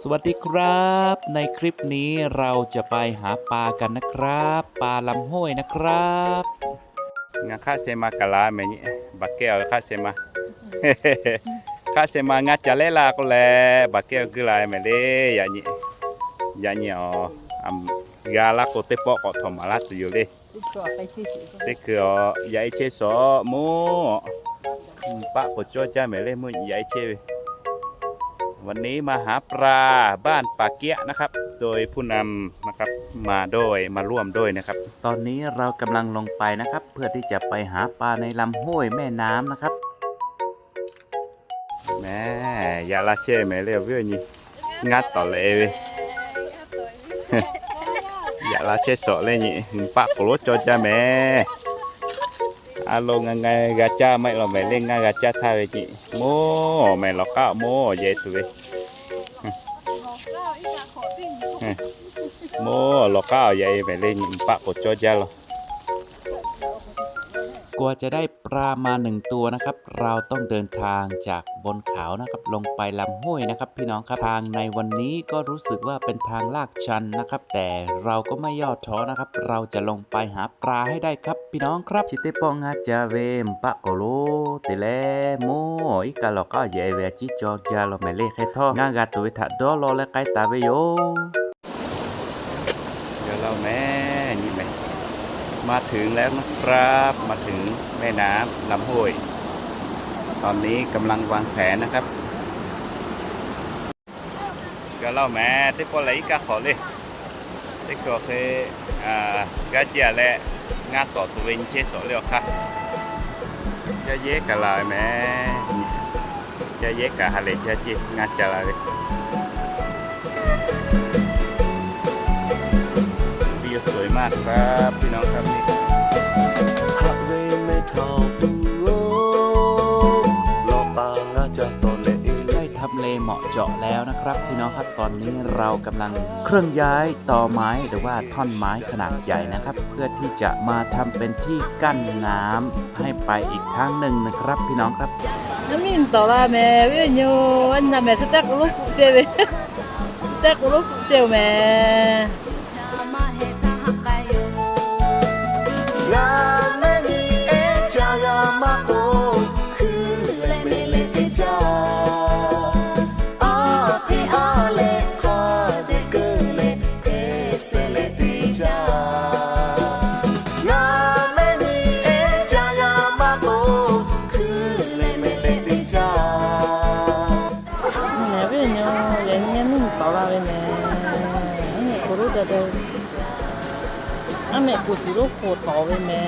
สวัสดีครับ ในคลิปนี้เราจะไปหาปลากันนะครับ ปลาลำห้วยนะครับ Ngaˬ hk'aˆ sheh ma kaˍ la mehˍ nyi, baˬ kehˇ-oˬ ve hk'aˆ sheh ma. Hk'aˆ sheh ma ngaˇ ca lehˉ laˇ k'oˆ leh, baˬ kehˇ-oˬ guiˇ la mehˍ le. Yaꞈ nyi, yaꞈ nyi-oˬ, g'a laˇ k'o teˇ pawˆ k'awꞈ htawnˍ maˍ laˇ tuˬ yoˬ le. Teˇ hkui-oˬ, yaꞈ e chehˇ shawˍ moˉ. Paˆ k'oˍ cawˇ jaˇ mehˍ le, mvuhˇ yaꞈ e chehˇ ve. วันนี้มาหาปลาบ้านป่าเกี้ยะนะครับ โดยผู้นำนะครับ มาด้วย มาร่วมด้วยนะครับ ตอนนี้เรากำลังลงไปนะครับ เพื่อที่จะไปหาปลาในลำห้วยแม่น้ำนะครับ Mehˍ, yaꞈ la chehˇ mehˍ le awˬ viˉ awˬ nyi. Ngaˇ tawˍ leh ve. Yaꞈ la chehˇ shawˍ le nyi, paˆ k'oˍ lonˉ cawˇ jaˇ mehˍ. A lo ngaˬ ngaˬ g'a caˇ maˇ heˆ law mehˍ le, ngaˇ g'a caˇ htaˇ ve nyi. Moˉ mehˍ lawˬ k'aˉ moˉ yehˬ tuˬ ve. Moˉ lawˬ k'aˉ yehˬ mehˍ le nyi, paˆ k'oˍ cawˇ jaˇ law. กว่าจะได้ปลามาหนึ่งตัวนะครับ เราต้องเดินทางจากบนเขานะครับ ลงไปลำห้วยนะครับ พี่น้องครับ ทางในวันนี้ก็รู้สึกว่าเป็นทางลาดชันนะครับ แต่เราก็ไม่ย่อท้อนะครับ เราจะลงไปหาปลาให้ได้ครับ พี่น้องครับ Chi teˇ pawˆ ngaˇ ca ve paˆ k'oˍ lonˉ te leh moˉ iˉ kaˆ lawˬ k'aˉ yehˬ ve a ciˉ cawˇ jaˇ law mehˍ le. Hk'e htawˇ ngaˇ g'a tuˬ ve htaꞈ dawˇ law leh k'ai taˍ ve yoˬ. G'a laˇ mehˍ nyi mehˍ. มาถึงแล้วนะครับ มาถึงแม่น้ำลำห้วย ตอนนี้กำลังวางแผนนะครับ G'a laˇ mehˍ, teˇ pawˆ lehˬ iˉ kaˆ hk'awꞈ le. Teˇ hkui awˬ hk'e g'aˇ ceˇ a leh, ngaˇ tawˍ tuˬ ve nyi chehˇ shawˍ le awˬ hk'aˇ. Yaˇ yehˉ kaꞈ la ve mehˍ. Yaˇ yehˉ kaꞈ ha lehˬ jaˇ ceˇ ngaˇ ca la ve. Viˇ sui maˇ hk'a piˇ nawˬ hk'a piˇ. Haꞈ ve meh htaꞈ oˬ, lawꞈ pa ngaˇ ca tawˍ leh e le. ได้ทำเลเหมาะเจาะแล้วนะครับ พี่น้องครับ ตอนนี้เรากำลังเคลื่อนย้ายตอไม้หรือว่าท่อนไม้ขนาดใหญ่นะครับ เพื่อที่จะมาทำเป็นที่กั้นน้ำให้ไปอีกทางหนึ่งนะครับ พี่น้องครับ Naˉ miˇ tawˍ la mehˍ, viˉ nyi-oˬ, a nyi na mehˍ, suh tehˆ k'o lonˉ hpfuhˆ sheh ve, suh tehˆ k'o lonˉ hpfuhˆ sheh-oˬ mehˍ. Ngaˬ mehˆ nyi ehˉ ca g'a maˇ k'o, hkui leh mehˍ leh teˇ caˇ, aˉ hpeꞈ aˉ leh hk'a dehꞈ keu leh hk'e sheh leh teˇ caˇ. Ngaˬ mehˆ nyi ehˉ ca g'a maˇ k'o, hkui leh mehˍ leh teˇ caˇ. Mehˍ viˉ nyi-oˬ, yaꞈ nyi yaˇ miˇ tawˍ la ve mehˍ. Aˉ mehˆ k'oˍ lonˉ daꞈ daꞈ, aˉ mehˆ k'oˍ shiˍ lonˉ k'oˍ tawˍ ve mehˍ.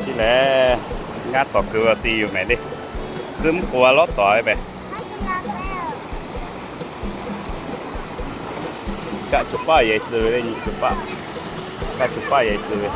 Chi lehˬ, ngaˇ tawˍ kuiˬ ve awˬ ti yoˬ mehˍ le. Suhˉ mvuhˇ k'oˍ a lawˉ tawˍ ve mehˍ. Kaˆ co paˆ yehˬ tcuh ve le nyi co paˆ. Kaˆ co paˆ yehˬ tcuh ve.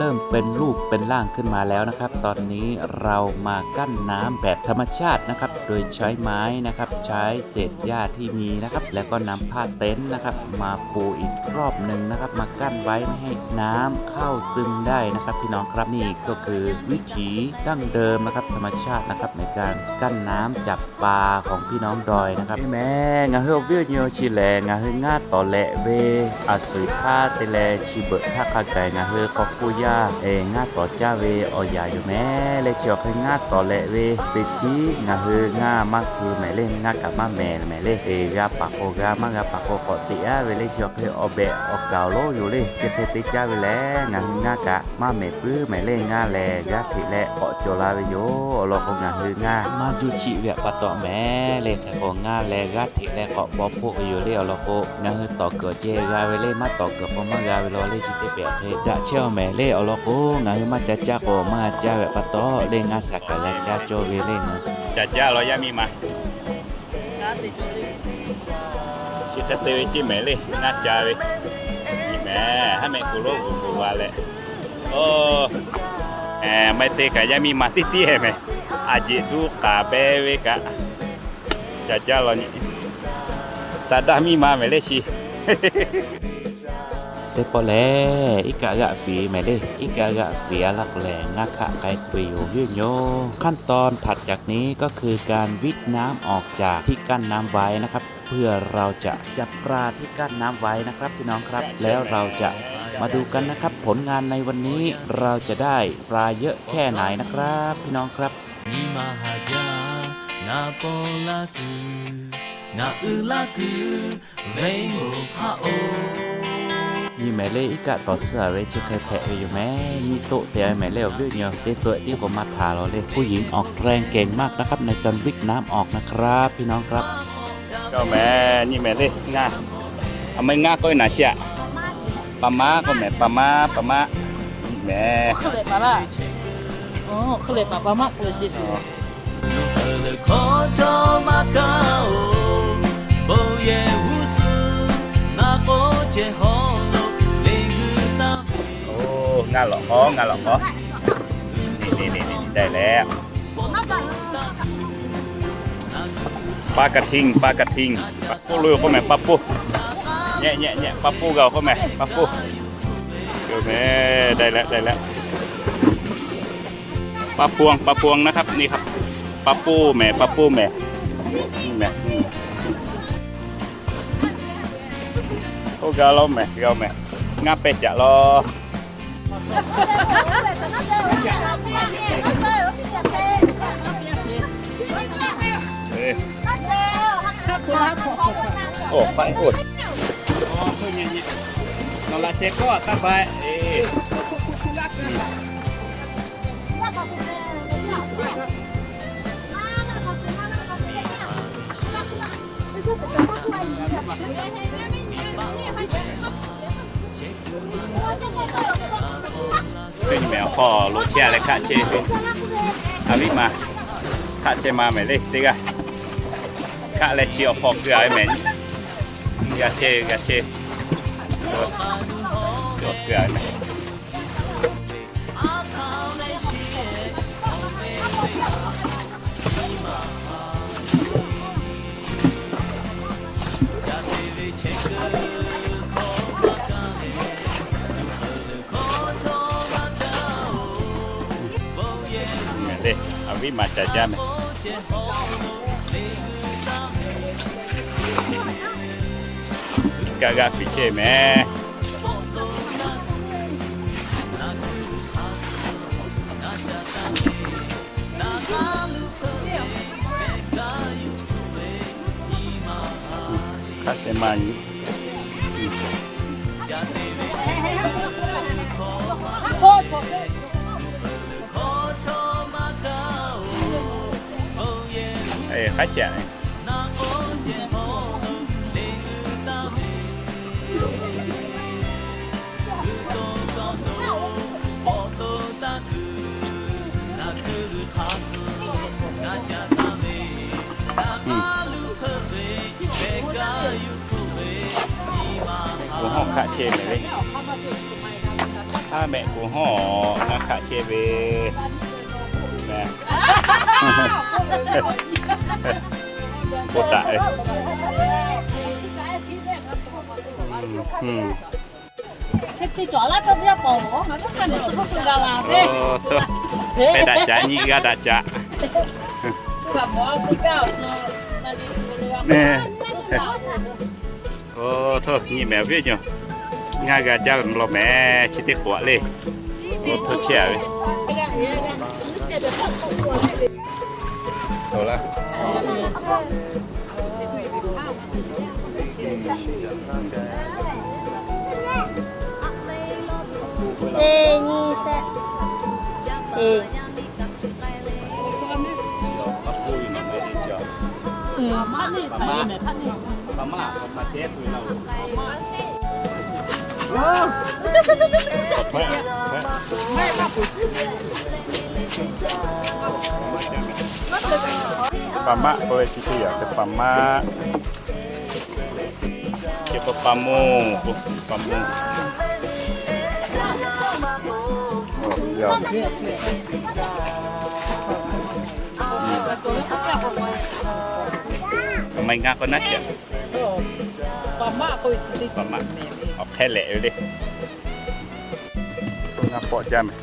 เริ่มเป็นรูปเป็นร่างขึ้นมาแล้วนะครับ ตอนนี้เรามากั้นน้ำแบบธรรมชาตินะครับ โดยใช้ไม้นะครับ ใช้เศษหญ้าที่มีนะครับ แล้วก็นำผ้าเต็นท์นะครับ มาปูอีกรอบหนึ่งนะครับ มากั้นไว้ไม่ให้น้ำเข้าซึมได้นะครับ พี่น้องครับ นี่ก็คือวิถีดั้งเดิมนะครับ ธรรมชาตินะครับ ในการกั้นน้ำจับ ปลาของพี่น้องดอยนะครับ Mehˍ, ngaˬ hui awˬ viˉ awˬ nyi chi lehˬ, ngaˬ hui ngaˇ tawˍ leh ve a sui htaˇ te leh chi beuꞈ htaˇ hk'a gaˬ ngaˬ hui hk'aw hkuˇ yaˇ ngaˇ tawˍ caˇ ve awˬ yaꞈ yoˬ mehˍ le. Chi awˬ hk'e ngaˇ tawˍ leh ve teˇ chiˉ ngaˬ hui ngaˇ maˇ suh mehˍ le, ngaˇ kaꞈ maˇ mehˍ mehˍ le. G'a paˍ k'o g'a, maˇ g'a paˍ k'o k'awꞈ teꞈ-a ve le. Chi awˬ hk'e awˬ behꞈ awˬ kaoˍ lonˉ yoˬ le. Chi hk'e te caˇ ve lehˬ, ngaˬ hui ngaˇ kaꞈ maˇ mehˍ puiˉ mehˍ le. Ngaˇ lehˬ g'aˇ hteꞈ leh k'awꞈ cawˬ la ve yoˬ. Awˬ lawn k'o, ngaˬ hui ngaˇ maˇ juˇ chiˆ ve pa taw mehˍ le. Hk'e k'o, ngaˇ lehˬ g'aˇ hteꞈ leh k'awꞈ paw hpoˆ ve yoˬ le. Awˬ lawn k'o, ngaˬ hui tawˍ kuiˬ awˬ ceh g'a ve le, maˇ tawˍ kuiˬ k'o maˇ g'a ve law le. Chi teˇ pehˍ hk'e daꞈ chehˇ-oˬ mehˍ le. Awˬ lawn k'o, ngaˬ hui maˇ ca caˇ k'o maˇ g'a caˇ ve pa taw le, ngaˇ shaˍ kaꞈ g'a caˇ cawˇ ve le. Ngaˬ ca caˇ law yaˇ miˇ ma. Chi hk'e te ve ceˇ mehˍ le, ngaˇ ca ve. Nyi mehˍ, haˉ mehˆ k'oˍ lonˉ k'oˍ k'oˍ g'a leh. Oˇ, maˇ te kaꞈ yaˇ miˇ ma tiˉ tiˉ mehˍ. A jeꞈ duˇ k'aˍ beh ve kaꞈ ca caˇ law nyi. Saˍ daˇ miˇ ma mehˍ le chi. Teˇ pawˆ lehˬ, iˉ kaˆ g'aˆ fiˍ mehˍ le. Iˉ kaˆ g'aˆ fiˍ a laˇ k'o lehˬ, ngaˇ hkaˆ k'ai k'oˆ ve yoˬ viˉ nyi.ขั้นตอนถัดจากนี้ก็คือการวิทย์น้ำออกจากที่กั้นน้ำไว้นะครับ เพื่อเราจะจับปลาที่กั้นน้ำไว้นะครับพี่น้องครับ แล้วเราจะมาดูกันนะครับ ผลงานในวันนี้เราจะได้ปลาเยอะแค่ไหนนะครับพี่น้องครับ Nyi ma haˍ jaˇ, ngaˬ paw laˇ kuiˬ, ngaˬ uiˍ laˇ kuiˬ, venˇ moˍ hk'aˆ-oˬ. Nyi mehˍ le iˉ kaˆ tawˍ tsuhˇ a ve chi hk'e hpehꞈ ve yoˬ mehˍ. Nyi toˆ te a ve mehˍ le awˬ viˉ awˬ nyi, teˇ to tiˉ k'o maˇ htaˍ lawˬ le. ผู้หญิงออกแรงเก่งมากนะครับ ในการวิทย์น้ำออกนะครับพี่น้องครับ G'a mehˍ, nyi mehˍ le ngaˇ. A meh ngaˇ k'oˆ ve naˍ sheˍ aꞈ. Pa maˉ k'oˆ mehˍ, pa maˉ, pa maˉ. Nyi mehˍ. Oˇ, ngaˇ lawꞈ k'aw, ngaˇ lawꞈ k'aw. Dai leh. Pa kaꞈ htiˇ, pa kaꞈ htiˇ. Pa poˆ lo k'oˆ mehˍ, pa poˆ. Nyehˆ nyehˆ nyehˆ, pa poˆ g'a k'oˆ mehˍ, pa poˆ. G'a mehˍ, dai leh, dai leh. Pa pon, pa pon naˉ hk'aˆ, nyi hk'aˆ. Pa poˆ mehˍ, pa poˆ mehˍ. Oˇ g'a lawˬ mehˍ, g'a mehˍ. Ngaˇ pehˇ caꞈ lawˬ. Oˇ, pa oˇ. Nawˬ laꞈ sheh kawˆ taˇ paiˍ. Teˇ nyi mehˍ awˬ hk'aw lo chehˇ a leh hkaˆ chehˇ ve. A viˉ ma, hkaˆ chehˇ ma mehˍ le teˇ g'aˇ. Hkaˆ leh chi awˬ hk'aw keu a ve mehˍ. G'a chehˇ, g'a chehˇ. Keu a ve mehˍ. Mehˍ le, a viˉ ma ca jaˇ mehˍ. Kaˆ g'aˆ fiˍ chehˇ mehˍ. Hkaˆ sheh ma nyi. Hk'aˉ chehˇ. Mehˆ k'o hawˇ hkaˆ chehˇ mehˍ ve. A, mehˆ k'o hawˇ ngaˇ hkaˆ chehˇ ve. Bon daꞈ ve. Hpehˇ daꞈ caꞈ, nyi g'aˇ daꞈ caꞈ. Oˇ, htawˇ nyi mehˍ awˬ viˉ awˬ nyi. Ngaˇ g'a jaˇ ve law mehˍ, chi teˇ k'oˍ aꞈ le. Oˇ, htawˇ chehˇ a ve. Teˇ nyi shehˆ. Pa maˆ k'oˆ ve chi teˇ yanˇ hk'e pa maˆ. Chi pa pa moˇ, pa moˇ. Maˇ heˆ, ngaˇ k'o naˉ ceꞈ. Awˬ hk'e lehꞈ ve le. Ngaˇ pawˆ jaˇ mehˍ.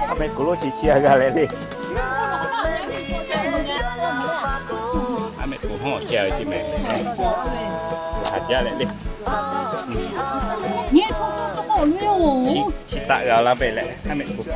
Aˉ mehˆ k'oˍ lonˉ chi chi a g'a leh le. Aˉ mehˆ k'oˍ hawˉ chi a ve teˇ mehˍ. Haˍ jaˇ leh le. Chi taˆ g'a la ve leh aˉ mehˆ k'oˍ.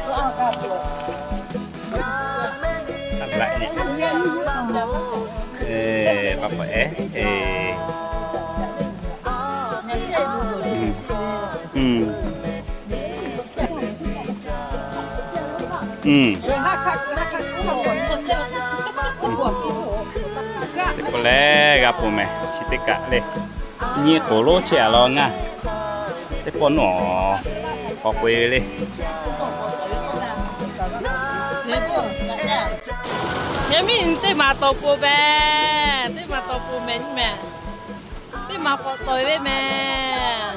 Teˇ pawˆ lehˬ g'a pon mehˍ chi teˇ kaꞈ le. Nyi k'oˍ lonˉ chehˇ a law ngaˇ. Teˇ pawˆ nawˬ k'awꞈ k'oꞈ e ve le. Yaˇ miˇ teˇ maˍ tawˍ pon mehˍ, teˇ maˍ tawˍ pon mehˍ nyi mehˍ, teˇ maˍ k'awꞈ tawˍ ve mehˍ.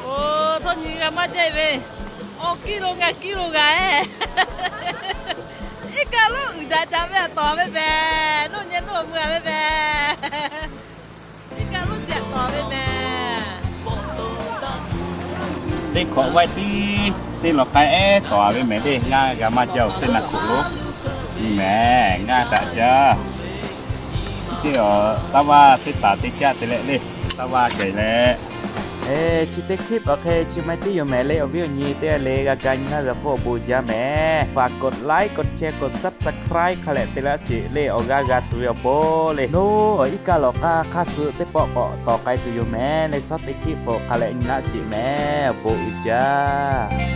Oˬ, htawˇ nyi g'a maˇ jaˇ ve, awˬ kiˇ lo ngaˇ kiˇ lo g'a e. Iˉ kaˆ lonˉ uiˍ daꞈ daꞈ ve a tawˍ ve mehˍ, noˆ nyi noˆ mui a ve mehˍ. Iˉ kaˆ lonˉ shiˍ a tawˍ ve mehˍ. Teˇ hkawꞈ vaiˇ tiˉ teˇ lawˬ k'ai ehˉ tawˍ a ve mehˍ le, ngaˇ g'a maˇ jaˇ oˬ, teˇ naˆ hk'oꞈ lo mehˍ, ngaˇ daꞈ jaˇ. Teˇ awˬ taˇ vaˇ teˇ taˍ teˇ caˇ te leh le, taˇ vaˇ kehˬ leh. Chi teˇ คลิป awˬ hk'e chi ma tiˉ yoˬ mehˍ le, awˬ viˉ awˬ nyi teˇ g'aˇ le g'a ga nyi laˇ ve awˬ hk'oˆ awˬ bon jaˇ mehˍ.ฝากกดไลค์ กดแชร์ กด Subscribe hk'a lehꞈ te laˇ sheˍ le, awˬ g'aˇ g'a tuˬ ve awˬ pon le. Nawˬ iˉ kaˆ lawˬ k'aˇ hk'aˇ suh teˇ pawˆ k'awꞈ tawˍ k'ai tuˬ yoˬ mehˍ le, shawˉ teˇ คลิป k'o hk'a lehꞈ nyi laˇ sheˍ mehˍ, awˬ bon uiˍ jaˇ.